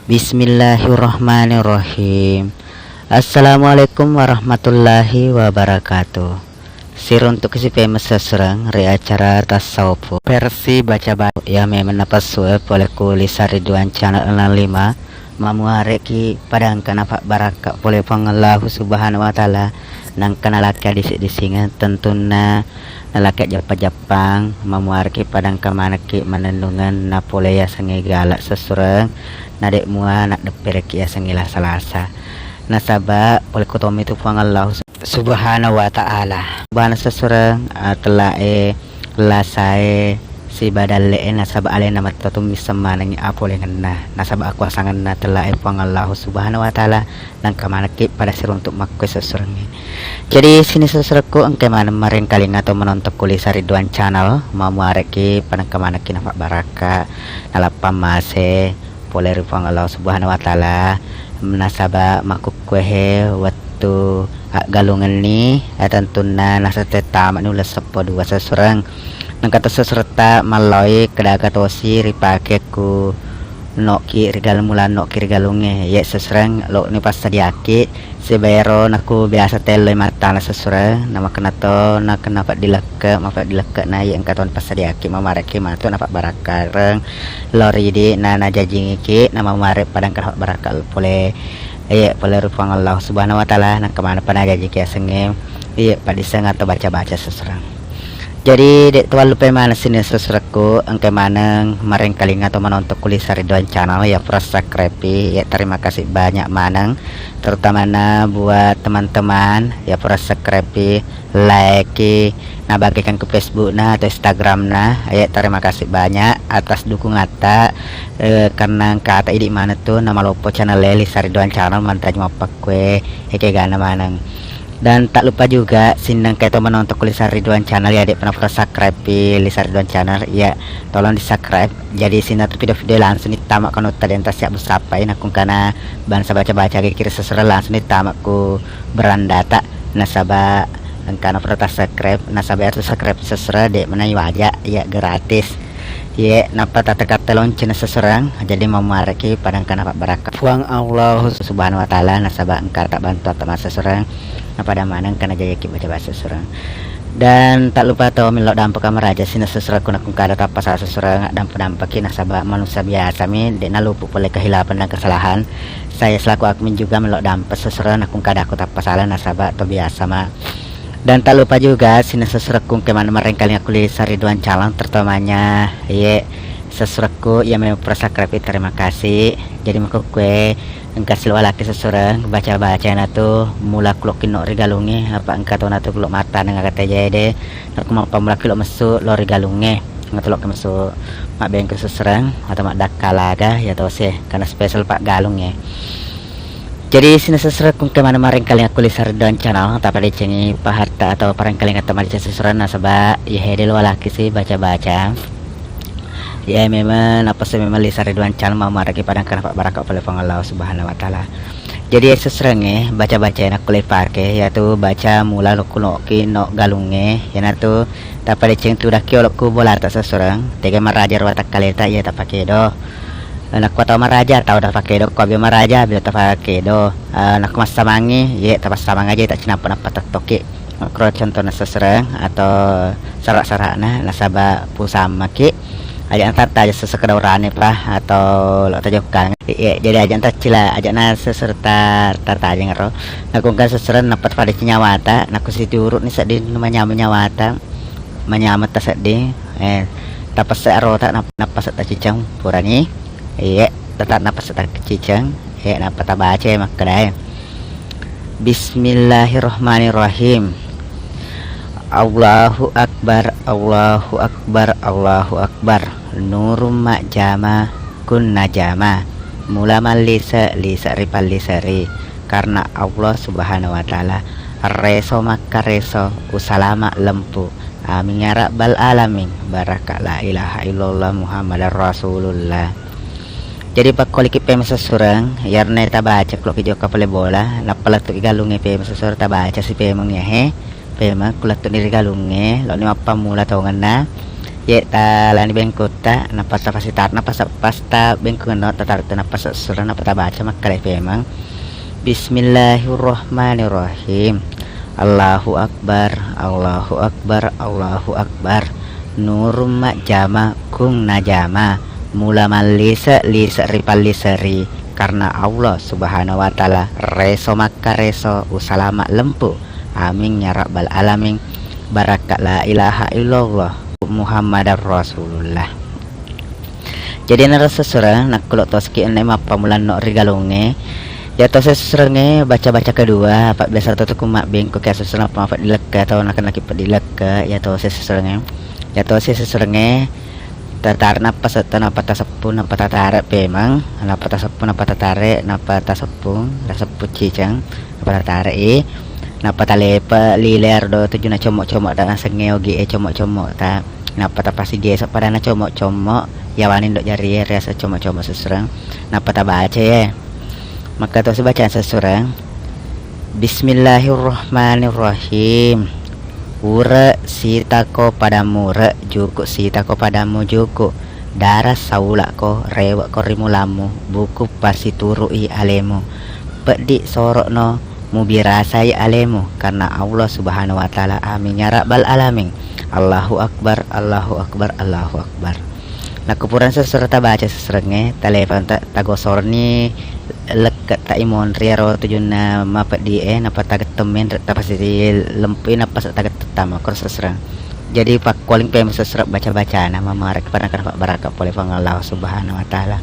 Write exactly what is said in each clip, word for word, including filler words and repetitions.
Bismillahirrahmanirrahim. Assalamualaikum warahmatullahi wabarakatuh. Siruntuk si pemessesureng ri acara tasawuf versi baca-baca ya memang napasue pole ku Lisa Ridwan Channel enam lima. Mamuareki padangka napabbarakka pole Puang Allahu Subhanahu wa Ta'ala, nangka nalakka disi-disingeng tentunna nalakka jappa-jappang, mamuareki padangka manekki manennungeng napole yasengnge gala sessureng, nadek mua naddeppereki yasengnge lasa-lasa. Nasaba pole ko tommi tu Puang Allahu Subhanahu wa Ta'ala. Bana sessureng, ah, tellae, lasae, siba dalle'e, nasaba alena metto tu misseng manengngi apolengenna, nasaba akuasangenna tellae Puang Allahu Subhanahu wa Ta'ala, nangka manekki pada siruntuk makkue sessurengnge. Jadi sini sessurekku engka maneng marengkalinga to menontokku Lisa Ridwan Channel, mamuareki padangka manekki napabbarakka, nalappa mase pole ri Puang Allahu Subhanahu wa Ta'ala, nasaba makkukkuehe wettu aggalungenni, eh, tentunna nasette tamani uleng seppo dua sessureng. Nengka to sessuretta malloi kedaga tosi ripake ku noki ri galung, mula noki ri galungnge, ye sessureng lo ni passadiaki sibaero nakku biasa telloi mattana sessureng, namakenna to nakenna peddi lekke, mapeddi lekke na ye engka to passadiaki mamareki matu napabbarakkareng. Lao ridi na najajingiki na mamare padangka napabbarakka pole, iye, pole ri Puang Allah Subhanahu wa Ta'ala, nangka maneng pa najajiki yasengnge, iye, padiseng atau baca-baca sessureng. Jadi dek tuallupai maneng sini sessurekku, engka maneng marengkalinga to menontokku Lisa Ridwan Channel ya pura subscribe, ya terima kasih banyak maneng, terutamana buat teman-teman ya pura subscribe, like, nabagikan ke Facebook na atau Instagram na. Ya terima kasih banyak atas dukungatta, eh, karena engkata idi maneng tu namaloppo channel Lisa Ridwan Channel mantaji mappakkue, eh, kegana maneng. Dan tak lupa juga sinneng kae to menontokku Lisa Ridwan Channel ya, dek pernah pura subscribe Lisa Ridwan Channel ya, tolong di subscribe. Jadi sinneng tu video-video langsung dittama kanutta denta siap bersapa nakungkana bangsa baca-baca kiri sessureng langsung dittama ku berandata. Nasaba engkana pura subscribe, nasaba itu subscribe sessureng dek mana waja ya gratis. Ye nappa tategatta lonceng sessureng, jadi mamuareki padangka napabbarakka Puang Allah Subhanahu wa Ta'ala, nasaba engka tabbantu atau masa sessureng, napada maneng kana jayaki baca bahasa sessureng. Dan tak lupa to melo dampa kamaraja sini sessurekku nakungkada tappa salah sessureng, dampa-dampaki nasaba manusia biasa mi, dek nalupu pole kehilapan dan kesalahan. Saya selaku admin juga melo dampa sessureng nakungkada aku tappa salah nasaba to biasa ma. Dan tak lupa juga sini sessurekku engka maneng marengkalinga ku Lisa Ridwan Channel, terutamanya ye sessurekku ya memang pura subscribe, terima kasih. Jadi makkukue engka silo walaki sessureng baca-baca na tu mula kulo kinno ri galungnge, apa engka to na tu kulo mata nengaka tejae de, nakku mappamula kilo messu lo ri galungnge, engka to lo ke messu mabbengke sessureng atau maddakka laga ya to se, karena special pak galungnge. Jadi sini sessurekku engka maneng marengkalinga ku Lisa Ridwan Channel, tapa decengi pahatta atau parengkalinga tamaja sessureng nasaba ya hede lo walaki si baca-baca. Ya memang apa sih memang Lisa Ridwan Channel mamuareki padangka napabbarakka pole Puang Allah Subhanahu wa Ta'ala. Jadi sessurengnge baca-baca nakku leipake yatu baca mula lokku noki no galungnge, yanatu tapa deceng tudakki olokku bolata sessureng, tega maraja ro watakkaleta iya tapakedo. Nakko tau maraja, tau tapakedo, ko abio maraja, abio tapakedo. Eh, nakko massamangi, ye tapassamang aja, tak cinappa nappa tattoki. Makro contohna sessereng atau sarak-sarakna, nasaba pusammaki. Aja natatta aja sesekeda urane pa atau lo tajokka. Ye, jadi aja taccila, aja na seserta tatajeng ro. Nakungka sesereng nappa pada nyawata, nakko situru ni sedding manyama nyawata. Manyama ta sedding, eh, tapesse arota nap-, nappa setta ciceng purani. Iye, tetap nappa setta ciceng. Iye, nappa tabaca makkedae. Bismillahirrahmanirrahim. Allahu Akbar, Allahu Akbar, Allahu Akbar. Nurum majama kun najama. Mula mallise, lise ri palliseri. Karena Allah Subhanahu wa Ta'ala reso makkareso, usalama lempu. Amin ya rabbal alamin. Baraka la ilaha illallah Muhammadar Rasulullah. Jadi pakkoliki pemeng sessureng, yarne tabaca klo ki jokka pale bola, nappa lettu i galungnge pemeng sessureng tabaca si pemeng ya he. Pemeng ku lettu ni ri galungnge, lo ni mappammula tongenna. Ye talani bengkutta, nappa tafasitar, nappa sa-, pas tabengkungenno, tatartu, nappa sessureng, nappa tabaca makkeda pemeng. Bismillahirrahmanirrahim. Allahu Akbar, Allahu Akbar, Allahu Akbar. Nurung majjama, kung najama. Mula mallise, lise ripalliseri. Karena Allah Subhanahu wa Ta'ala reso makkareso, usalama lempu. Amin ya rabbal alamin. Barakka la ilaha illallah Muhammadar Rasulullah. Jadi, naro sessureng, nakkulo toski enne mappamulanno ri galungnge. Iya to sessurengnge baca-baca kedua, apa biasa to ku mabbengko ke sessureng apa mapeddi lekke atau nakenaki peddi lekke, iya to sessurengnge. Iya to sessurengnge tatare nappa setta, nappa taseppu, nappa tatare pemeng, nappa taseppu, nappa tatare, nappa taseppu, taseppu ciceng, nappa tatare i, nappa talepe lile aro do tujuna commo-commo da nasengnge ogi e commo-commo ta, nappa tapasigeso padana commo-commo, yawani ndo jari e riaseng commo-commo sessureng, nappa tabaca e. Makkeda tosi bacang sessureng. Bismillahirrahmanirrahim. Ure sitako padammu ure, juku sitako padammu juku. Dara saulako, rewe'ko ri mulammu, buku pasituru'i alemu. Peddi soro'no mubirasai alemu, karena Allah Subhanahu wa Ta'ala. Amin ya rabbal alamin. Allahu Akbar, Allahu Akbar, Allahu Akbar. Nakko purana sessureng tabaca sessurengnge, talepa ta-, tagosorni lekke ta imonri aro tujunna mapeddi e, nappa tagettong menre, tapasiri lempui, nappa sa tagettong tama koro sessureng. Jadi pakkuling pemeng sessureng baca-bacana, mamarek pada kana pabbarakka pole Puang Allah Subhanahu wa Ta'ala.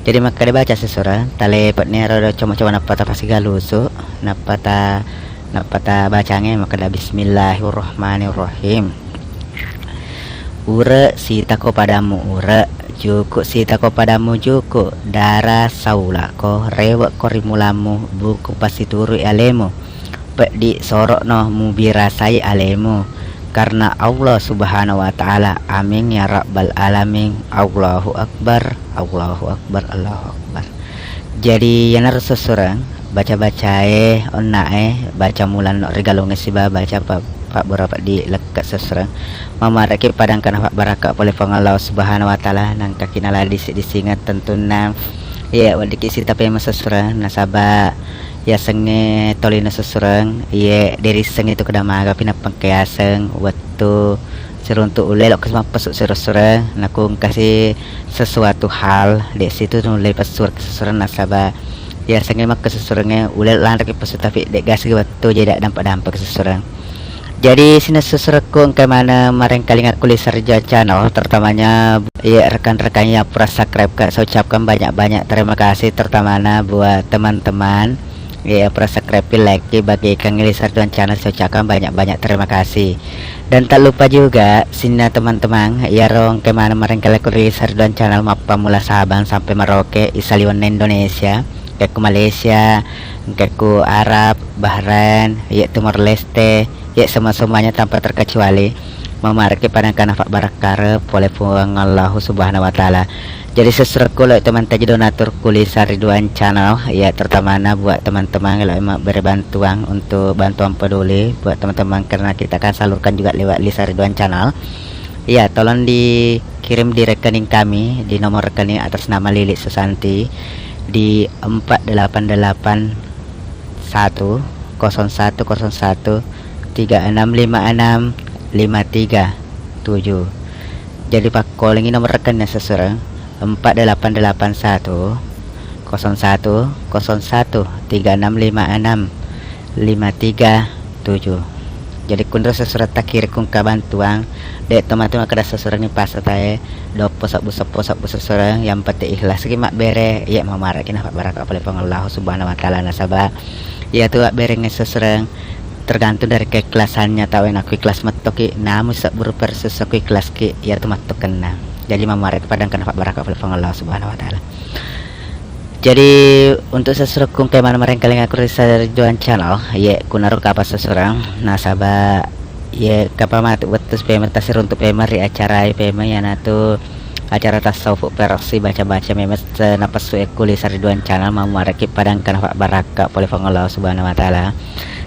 Jadi makkeda baca sessureng, talepetni aro commo-commo, nappa tapasigalusu, nappa ta Nappa tabacangnge makkeda, Bismillahirrahmanirrahim. Ure sitako padammu ure, juku sitako padammu juku, dara saulako, rewe'ko ri mulammu, buku pasituru'i alemu, peddi soro'no mubirasai alemu, karena Allah Subhanahu wa Ta'ala. Amin ya rabbal alamin. Allahu Akbar, Allahu Akbar, Allahu Akbar. Jadi, iyanaro sessureng, baca-bacae, onna'e, baca mulanno ri galungnge siba baca pa-, pabbura peddi lekke sessureng. Mamareki padangkana pabbarakka pole Puang Allah Subhanahu wa Ta'ala, nangkaki nala disi-disingeng tentunna. Iya, weddikki sita pemeng sessureng, nasaba yasengnge tolino sessureng, iye, derissengngi tu kedamaga pinappengke yaseng wettu siruntu ulle lokka mappesu sessureng, nakungkasi sesuatu hal, de situ nulle pessu sessureng nasaba yasengnge makkasessurengnge ulle lanreki pessu, tapi de gaga wettu jadi dampa-dampa sessureng. Jadi sininna sessurekku engka maneng marengkalingakku Lisa Ridwan Channel, terutamanya ya rekan-rekan yang pura subscribe ka, saya ucapkan banyak-banyak terima kasih, terutamana buat teman-teman ya pura subscribe, like, bagikan Lisa Ridwan Channel, saya ucapkan banyak-banyak terima kasih. Dan tak lupa juga sininna teman-teman, iyaro engka maneng marengkalingakku Lisa Ridwan Channel mappammula Sabang sampai Merauke, isaliwenna Indonesia, engka ku Malaysia, engka ku Arab, Bahrain, iya Timor Leste, iya semua-semuanya tanpa terkecuali. Mamareki padangkana pabbarakka pole Puang Allahu Subhanahu wa Ta'ala. Jadi sessurekku lo teman taji donatur ku Lisa Ridwan Channel, ya terutamana buat teman-teman yang mabbere bantuan untuk bantuan peduli buat teman-teman, karena kita akan salurkan juga lewat Lisa Ridwan Channel. Ya, tolong dikirim di rekening kami di nomor rekening atas nama Lili Susanti di empat delapan delapan satu kosong satu kosong satu tiga enam lima enam lima tiga tujuh. Jadi pakkolingi nomor rekening sessureng empat delapan delapan satu kosong satu kosong satu tiga enam lima enam lima tiga tujuh. Jadi kunro sessureng takiring kungka bantuan, de tomatu makkeda sessurengngi pasatae, doppo sebbu seppo sebbu sessureng, yang penting ikhlas ki mabbere, iya mamareki napabbarakka pole Puang Allahu Subhanahu wa Ta'ala nasaba iyatu abberengnge sessureng tergantung dari keikhlasannya tau e, nakku ikhlas mettoki, namu sebbu rupa sessureng ku ikhlaski, iyatu mettokenna. Jadi mamareki padangkana pabbarakka pole Puang Allahu Subhanahu wa Ta'ala. Jadi untuk sessurekku engka maneng marengkalingakku Lisa Ridwan Channel, ye kunaro kapa sessureng nasaba ye kapa matu wettu pemeng tasiruntu pemeng ri acara e pemeng, iyanatu acara tasawuf, peroksi baca-baca memeng se-, napessu e ku Lisa Ridwan Channel, mamareki padangkana pabbarakka pole Puang Allah Subhanahu wa Ta'ala.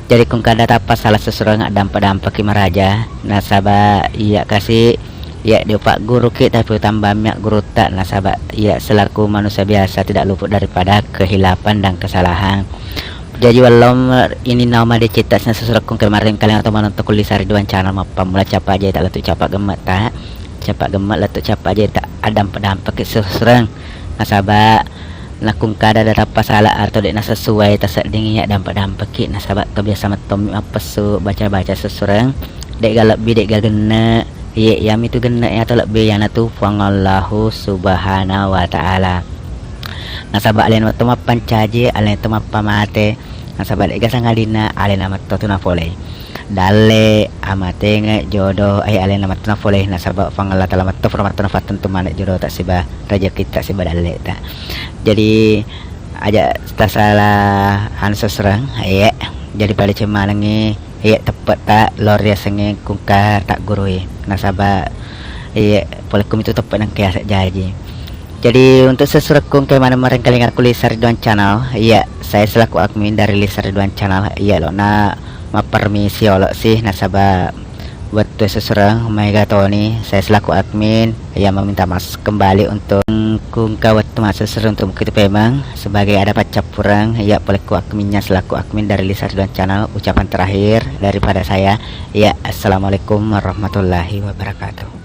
Jadi kungkada tappa sala sessureng addampa-dampaki maraja nasaba iya kasi Iya, diupagguruki, tapi utambammi aggurutta, nasaba iya selaku manusia biasa tidak luput daripada kehilapan dan kesalahan. Jaji wellom ini naung madeceng ta sina susurekku, engka marenkalinga to manonton ku Lisa Ridwan Channel, mappammula capa aja ta lettu capa gemme ta. Capa gemme lettu capa aja ta, adampe-dampeki susureng. Nasaba nakkungkada de tappa sala atau de nasesuai tasedding iya dampe-dampeki, nasaba kebiasa mettommi mappessu baca-baca susureng, de'ga lebbi, de'ga genne. Iye, iyamitu genne iya to lebbi, iyanatu Puang Allahu Subhanahu wa Ta'ala. Nasaba alena metto mappancaji, alena to mappamate, nasaba de'ga sangadinna alena metto tu napolei. Dalle, amatenge, jodo, eh, alena metto napolei, nasaba Puang Allah Ta'ala metto pura metto nafattentu maneng jodota siba rejekitta siba dalleta. Jadi aja tasala anu susureng, iye. Jadi padeceng manengngi, iye, teppetta lao riasengnge kungka taggurui. Nasaba iye, polekku mitu teppe nengka yaseng jaji. Jadi untuk susurekku engka maneng marenkalinga ku Lisa Ridwan Channel, iya, saya selaku admin dari Lisa Ridwan Channel, iya, lona mappermisi olo sih, nasaba wettu susureng maega toni, saya selaku admin, iya, meminta maaf kembali untuk kungka wettu massusureng untuk begitu memang sebagai ada paccappureng, iya, polekku adminnya selaku admin dari Lisa Ridwan Channel, ucapan terakhir daripada saya, iya, assalamualaikum warahmatullahi wabarakatuh.